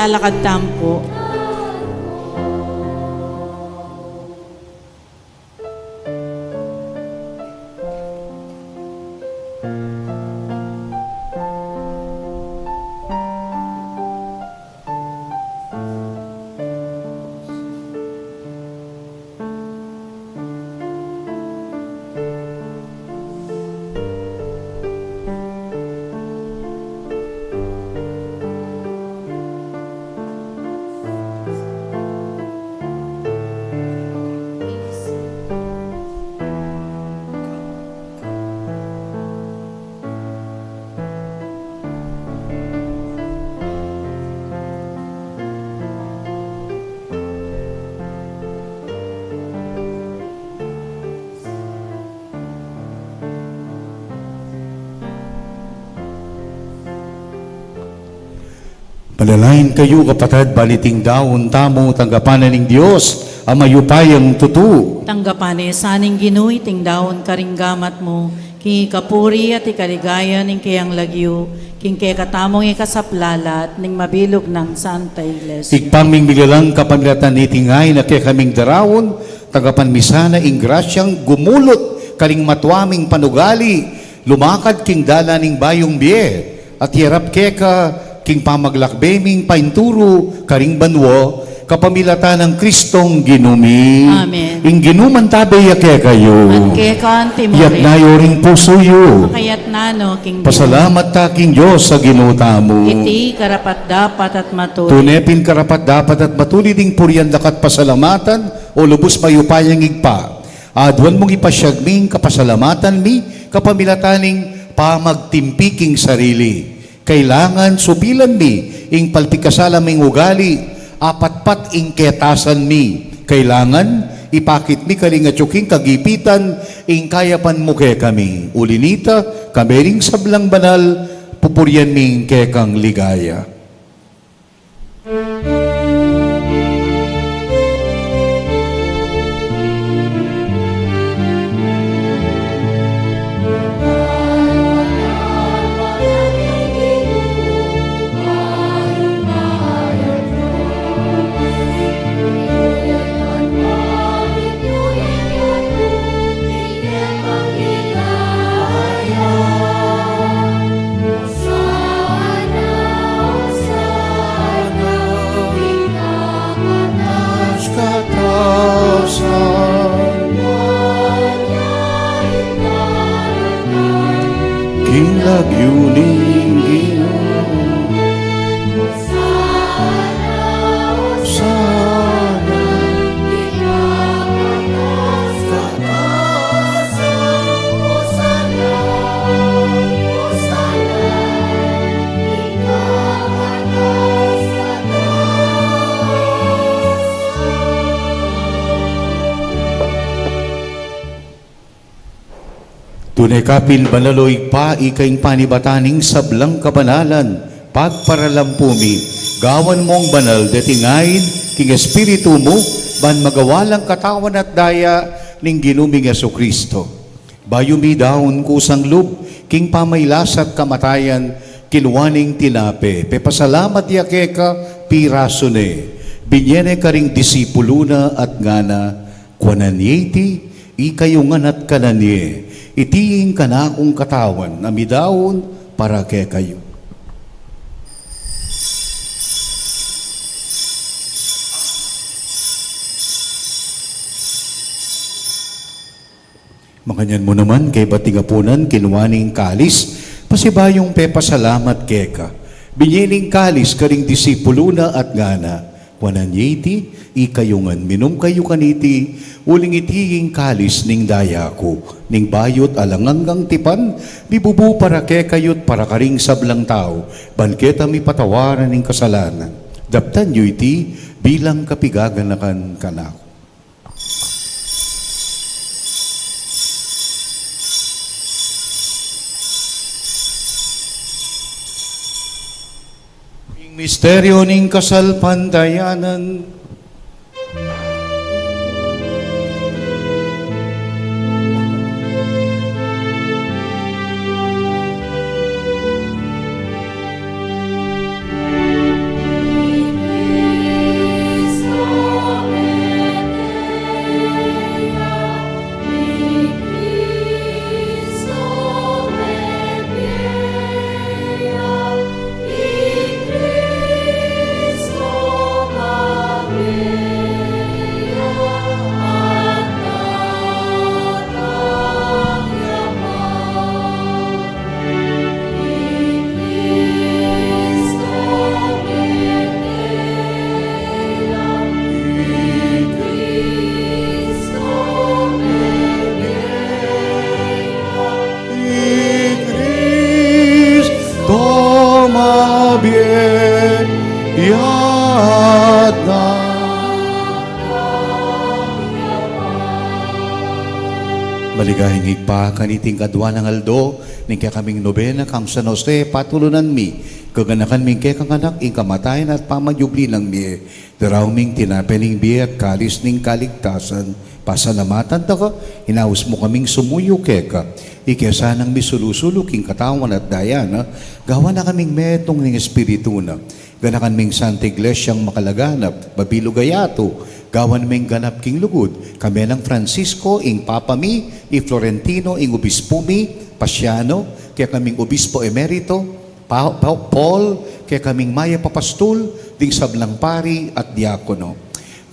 Lalakad tamu pu. Manalangin kayu, kapatad, ban iting daun tamu tanggapan na ning Dios a mayupayang tutu. Tanggapan na sa ning Ginu iting daun karing gamat mu, king ikapuri at ikaligaya ning keyang lagyu, king kekatamung ikasaplalat ning mabilug nang Santa Iglesia. Ibpa ming migalang, kapamilatan niting ain a kekaming daraun, tanggapan mi sana ing grasyang gumulut karing matua ming panugali, lumakad king dalan ning bayung bie, at yarap keka king pamaglakbe ming painturu karing banua, kapamilatan nang Kristong Ginu mi. Amen. Ing Ginu mantabe ya kekayu. At keka antimu rin. Iyatas yu ring pusu yu. Makayatas na no king Ginu. Pasalamat ta king Dios a Ginu tamu. Iti karapat-dapat at matulid. Tune pin karapat-dapat at matulid ing purian, daka't pasalamatan, o lubus mayupayang Ibpa. Aduan mung ipasyag mi ing kapasalamatan mi kapamilatan ning pamagtimpi king sarili. Kailangan supilan mi ing palpikasala ming ugali, apatpat ing ketasan mi. Kailangan ipakit mi karing atyu king kagipitan ing kayapan mu kekami. Uli nita, kami ring sablang banal, pupurian mi ing kekang ligaya. King lagyu ning Ginu. Tune ka pin banal, o Ibpa, ika ing panibatan ning sablang kabanalan. Pagparalampu mi, gawan mung banal deting ain king Espiritu mu, ban magawa lang katawan at daya ning Ginu ming Jesucristo. Bayu mi daun kusang lub king pamailas at kamatayan, kinua ne ing tinape, pepasalamat ya keka, pirasu ne, binye ne karing disipulu na at ngana: Kuanan ye iti, ikayu ngan at kanan ye. Iti ing kanakung katawan a midaun para kekayu. Makanyan mu naman, kaybat ning apunan, kinua ne ing kalis, pasibayung pepasalamat keka. Binye ne ing kalis karing disipulu na at ngana: Kuanan ye iti, ikayu ngan, minum kayu kaniti, uling iti ing kalis ning daya ku, ning bayu't alang anggang tipan, mibubu para kekayu't para karing sablang tau, ban keta mipatawaran ing kasalanan. Daptan yu iti bilang kapigaganakan kanaku. Ing misteryu ning kasalpantayanan. Dayang Ibpa, kaniting kadua nang aldo ning kekaming nobena kang San Jose, patulunan mi, gaganakan mi ing kekang anak, ing kamatayan at pamanyubli nang mie, daraun mi ing tinape ning bie at kalis ning kaligtasan, pasalamatan da ka, inaus mu kaming sumuyu keka, ike sanang misulu-sulu king katawan at daya na, gawan na kaming metung ning Espiritu na, ganakan ming Santa Iglesia a makalaganap, mabilug a yatu, gawan ming ganap king lugud, kami nang Francisco, ing Papa mi, i Florentino, ing Obispo mi, Pasiano, kekaming Obispo Emerito, Pa-, Pa-, Paul, kekaming mayap a pastul, ding sablang pari at diakono.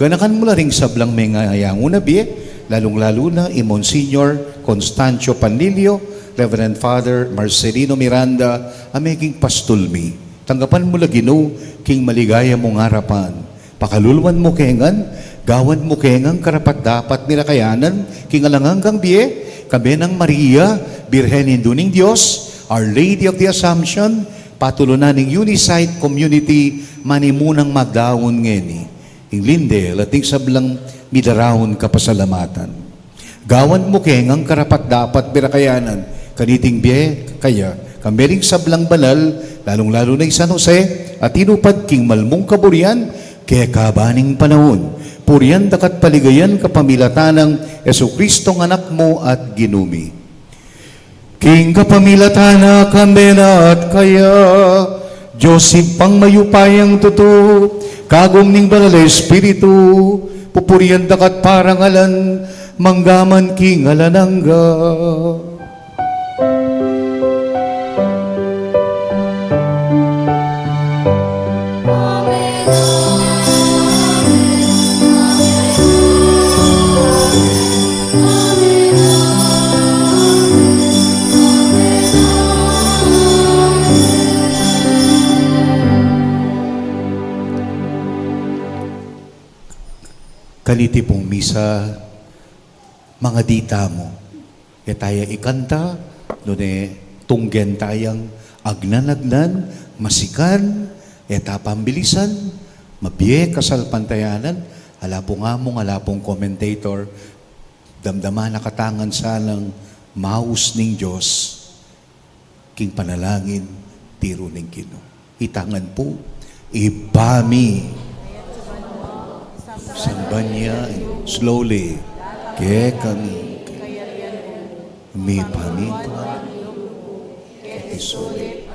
Ganakan mu la ring sablang mengayangu na bie, lalung-lalu na i Monsignor Constancio Panlilio, Reverend Father Marcelino Miranda, a meging pastul mi. Tanggapan mu la, Ginu, king maligaya mung arapan. Pakaluluan mu ke ngan, gawan mu ke ngan karapat-dapat mi ra kayanan king alang anggang bie, kabe nang Maria, Birhen Indu ning Dios, Our Lady of the Assumption, patulunan ning Unisite Community, manimunang magdaun ngeni ing lindel at ing sablang midaraun kapasalamatan. Gawan mu ke ngan karapat-dapat mi ra kayanan kaniting bie, kaya, kabe ring sablang banal, lalung-lalu na i San Jose, a tinupad king mal mung kaburian, keka ban ing panaun. Purian da ka't paligayan kapamilatan nang Jesucristong Anak mu at Ginu mi. King kapamilatan na, kabe na at kaya, Dios Ibpang mayupayang tutu, kagum ning Banal a Espiritu, pupurian da ka't parangalan, mangga man king alang angga. Kaniti pung misa, mangadi tamu. E ta ya ikanta, nune tunggen tayang agnan-agnan, masikan, e ta pambilisan, mabie, kasalpantayanan, ala pung among, ala pung commentator, damdaman na katangan sanang maus ning Dios, king panalangin, tiru ning Ginu. Itangan pu, Ibpa mi. Samban ya, slowly, kekami, mipamintuan, keti sulip,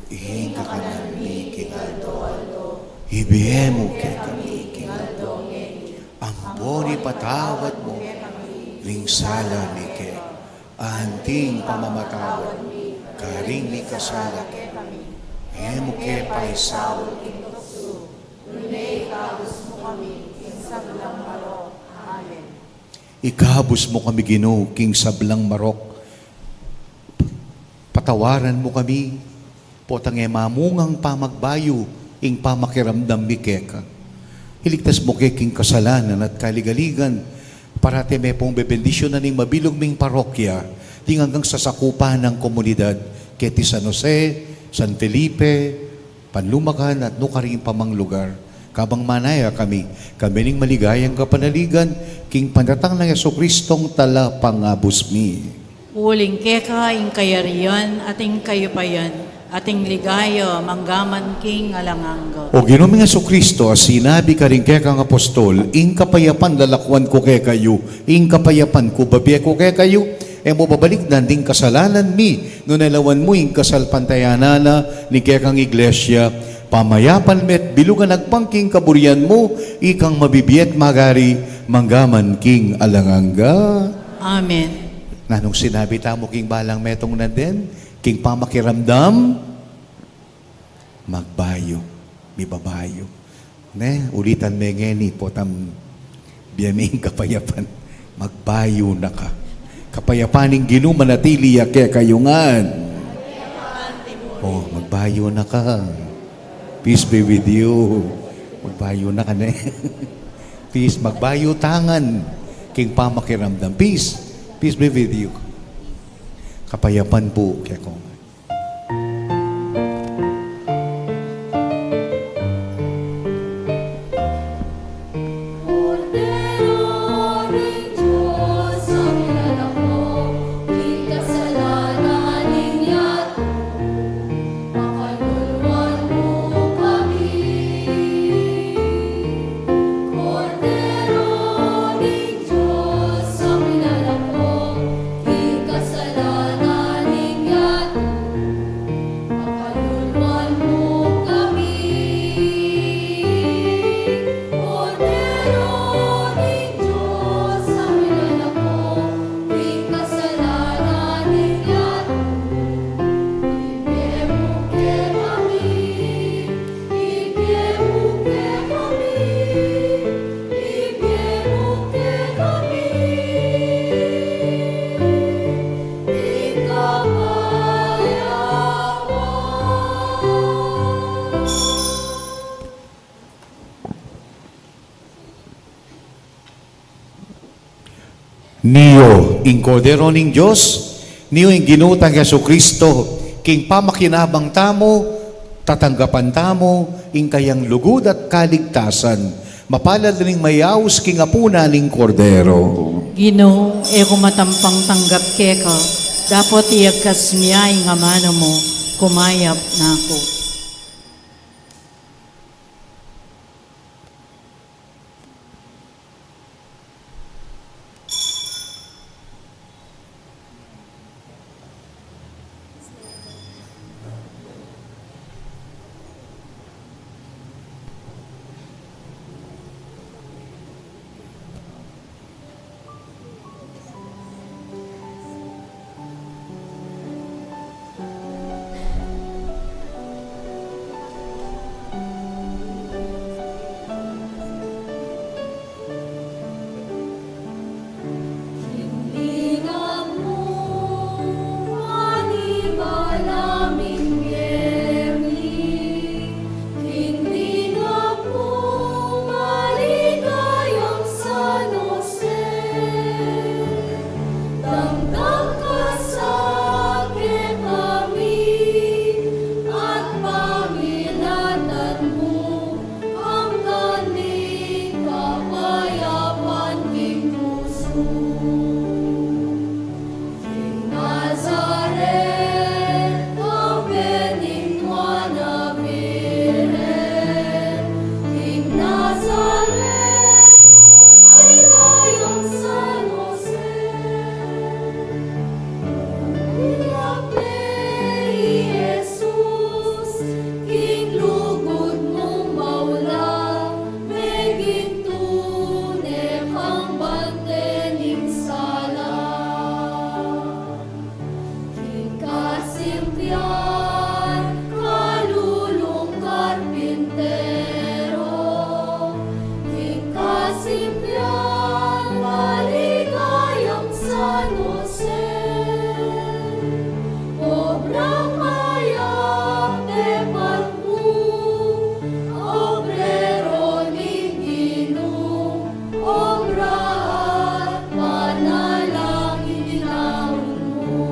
ing kakanan mi king aldo-aldo, ibie mu kekami king aldo ngeni, ampon ipatawad mu ring sala mi keka, anti ing pamamatawad mi karing mikasala kekami. E mu ke paisaul king tuksu, nune ikabus mu kami king sablang marok. Amen. Ikabus mu kami, Ginu, king sablang marok. Patawaran mu kami, potang e mamungang pamagbayu ing pamakiramdam mi keka. Iligtas mu ke king kasalanan at kaligaligan. Parati me pung bebendisyunan ing mabilug ming parokya, ding anggang sasakupan nang komunidad, keti San Jose, San Felipe, Panlumakan at nukarin pa mang lugar. Kabang manaya kami, kami ning maligayang kapanaligan, king panatang nang Jesucristong Talapangabus mi. Uling keka ing kayarian at ing kayupayan at ing ligaya manggaman king alang angga. O Ginu ming Jesucristo, a sinabi karing kekang apostol, ing kapayapan lalakwan ku kekayu, ing kapayapan ku babie ku kekayu, e mu babalikdan ding kasalanan mi, nune lawan mu ing kasalpantayanan na ning kekang Iglesia, pamayapan me't bilugan agpang king kaburian mu, ikang mabibie't magari, manggaman king alang angga. Amen. Nanung sinabi tamu king balang metung nandin, king pamakiramdam, magbayu, mibabayu. Ne, ulitan me ngeni, potang bie ming kapayapan. Magbayu na ka. Kapayapan ning Ginu manatili ya kekayu ngan. O, magbayu na ka. Peace be with you. Magbayu na ka, ne. Peace, magbayu ta ngan. King pamakiramdam. Peace. Peace be with you. Kapayapan pu keka. Ing Kordero ning Dios, niu ing Ginu tang Jesucristo, king pamakinabang tamu, tatanggapan tamu, ing kayang lugud at kaligtasan. Mapalad ring mayaus king apunan ning Kordero. Ginu, e ku matampang tanggap keka, dapot iyagkas mu ya ing amanu mu, kumayap na ku. Hanggan ning kapayapan king pusu. King Nazaret, kambe ning Nuan a Birhen. King Nazaret, maligayang San Jose. Iyak ne i Jesus, king lugud mung maula, meging tune kang bante ning sala. King kasimpian, kalulung karpintero, king kasimpian, maligayang San Jose. Obrang mayap, e pang ku, obrero ning Ginu, obra at panalangin inaun mu.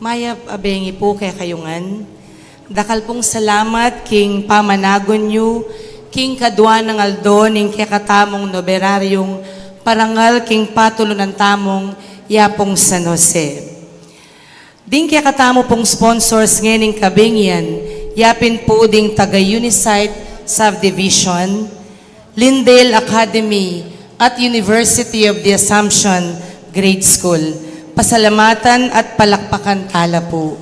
Mayap a bengi pu kekayu ngan. Dakal pung salamat king pamanagun yu king kadua nang aldo ning kekatamung noberaryung parangal king patulunan tamung yapung San Jose. Ding kekatamu pung sponsors ngening kabengian, yapin pu ding taga Unisite Subdivision, Lindale Academy, at University of the Assumption Grade School. Pasalamatan at palakpakan tala pu.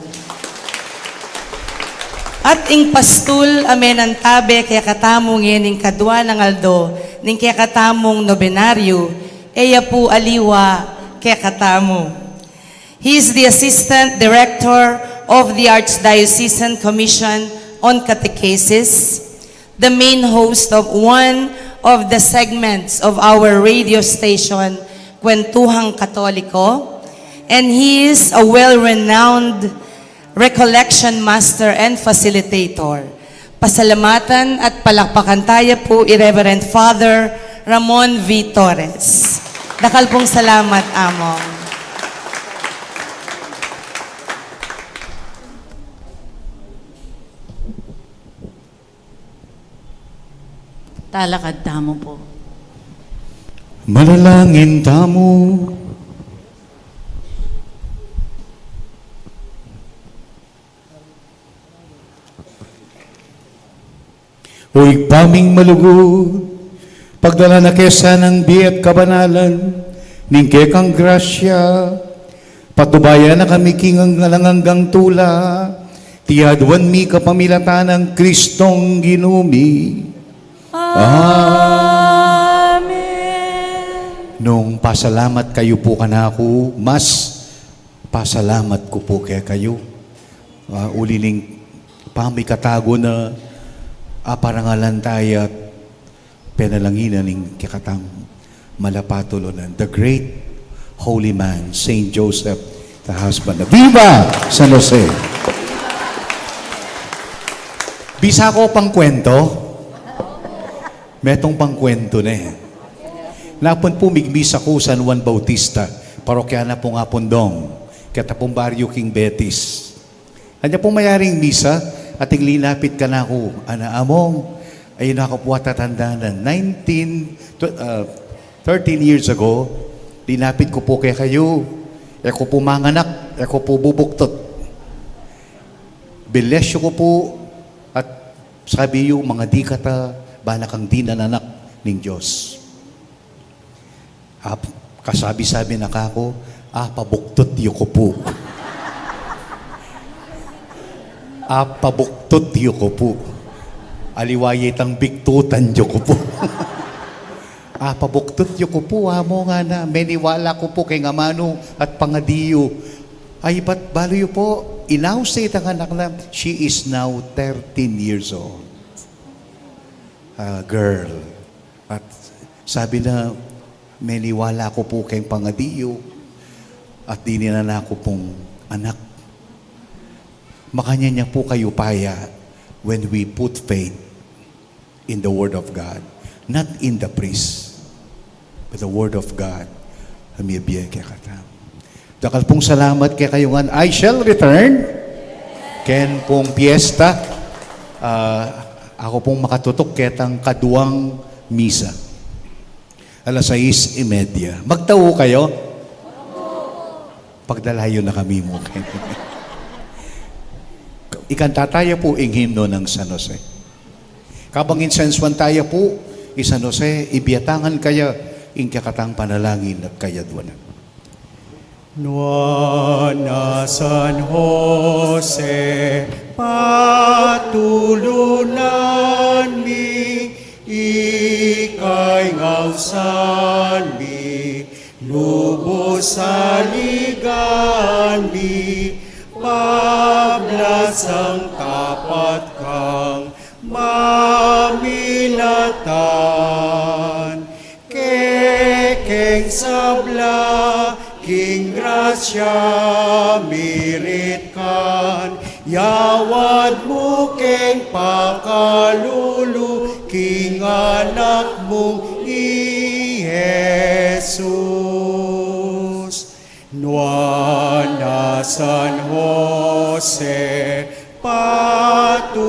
At ing pastul a menantabe kekatamu ngening kadua nang aldo ning kekatamung nobenaryu, e ya pu aliwa kekatamu. He is the Assistant Director of the Archdiocesan Commission on Catechesis, the main host of one of the segments of our radio station, Kwentuhang Katoliko, and he is a well-renowned recollection master and facilitator. Pasalamatan at palakpakan taya pu i Reverend Father Ramon V. Torres. Dakal pung salamat, Among. Talakad tamu pu. Manalangin tamu. O Ibpa ming malugud, pagdala na ke sanang bie at kabanalan ning kekang grasya, patnubayan na kami king alang anggang tula, iti aduan mi kapamilatan nang Kristong Ginu mi. Amen. Nung pasalamat kayu pu kanaku, mas pasalamat ku pu kekayu. Ah, uli ning pamikatagu na aparangalan taya at penalanginan ning kekatang malapatulunan, the great holy man, Saint Joseph, the husband. Viva San Jose! Bisa ko pangkwento? Metung pangkwento ne. Napun pu migmisa ku San Juan Bautista, parokya na pung Apondong, keta pung baryu king Betis. Anya pung mayaring misa, ating linapit kanaku, ana, Among, ayun, aku pu atatandanan, nineteen, tw-, ah, thirteen years ago, linapit ku pu kekayu, e ku pu manganak, e ku pu bubuktot. Bless yu ku pu, at sabi yu, mangadi ka ta, bana kang dinan anak ning Dios. Ap-, kasabi-sabi na kaku, apabuktot yu ku pu. Apabuktot yu ku pu. Aliwa ya itang biktutan yu ku pu. Apabuktot yu ku pu, Among, ngana, meniwala ku pu keng amanu at pangadi yu. Ay, balu yu pu, inause itang anak na, she is now thirteen years old. Ah, girl. At sabi na, meniwala ku pu keng pangadi yu, at dinan na ku pung anak. Makanyan ya pu kayupaya when we put faith in the Word of God, not in the priest, but the Word of God. Ang mibie kekatamu. Dakal pung salamat kekayu ngan. I shall return. Ken pung piyesta, ah, aku pung makatutuk ketang kaduang misa. Alas sais y media. Magtau kayu? Pagdala yu na kami mu. Ikanta taya pu ing himno nang San Jose. Kabang insensuan taya pu i San Jose, ibiatangan kaya ing kekatang panalangin at kayaduanan. Nuan a San Jose, patulunan mi, ika ing ausan mi, lubus saligan mi, pablasang tapat kang maminatan. Kekeng sabla king grasya mirit kan, yawad mu keng pakalulu king anak mung i Jesus. Nuan a San Jose, Jose, patulunan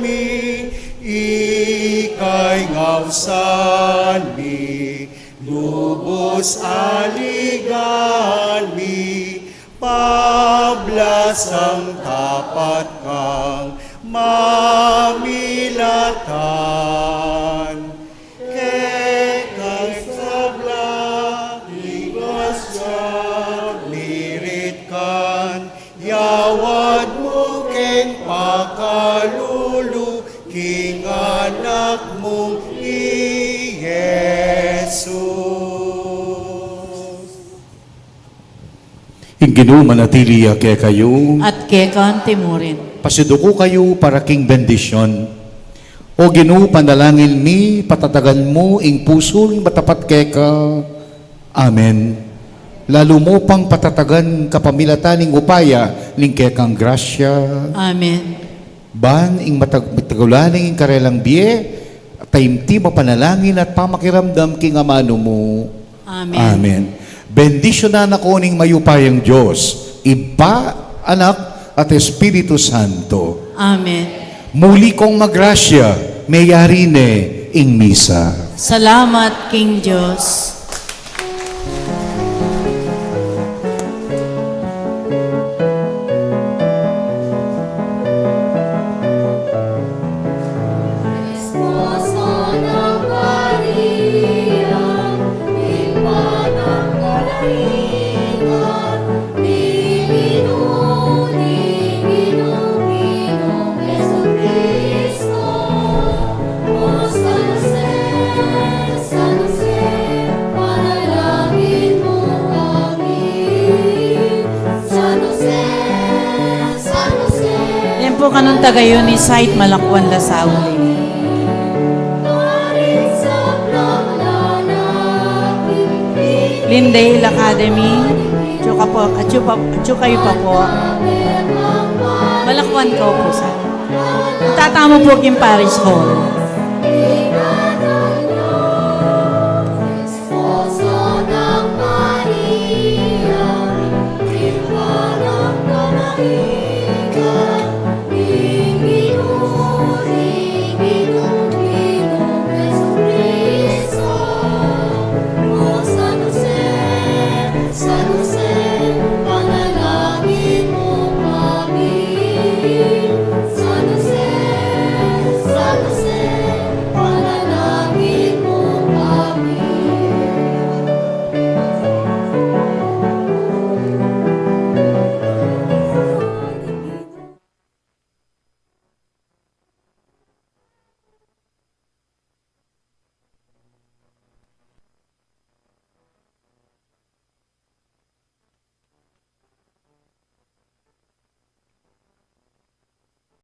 mi, ika ing ausan mi, lubus aligan mi, pablasang tapat kang mamilatan. Keka ing sabla ning grasya, mirit kan yawad mu king pakalulu king Anak mung i Jesus. Ing Ginu manatili ya kekayu. At keka anti mu rin. Pasiduku kayu para king bendisyon. O Ginu, panalangin mi, patatagan mu ing pusu ning matapat keka. Amen. Lalu mu pang patatagan kapamilatan ning upaya ning kekang grasya. Amen. Ban ing matag-, matagalan ning karelang bie, taimtim a panalangin at pamakiramdam king amanu mu. Amen. Amen. Bendisyunan na ko ning mayupayang Dios, Ibpa, Anak, at Espiritu Santo. Amen. Muli kong magrasya, meyari ne ing misa. Salamat king Dios. Yan pu kanung taga-Unicide, Malakwan, Lasauli. Lindale Academy, atsu ka pu, atsu pa, atsu kayu pa pu. Malakwan ka pu sa. Tatamu pu king Parish Hall. San Jose, panalangin mu kami.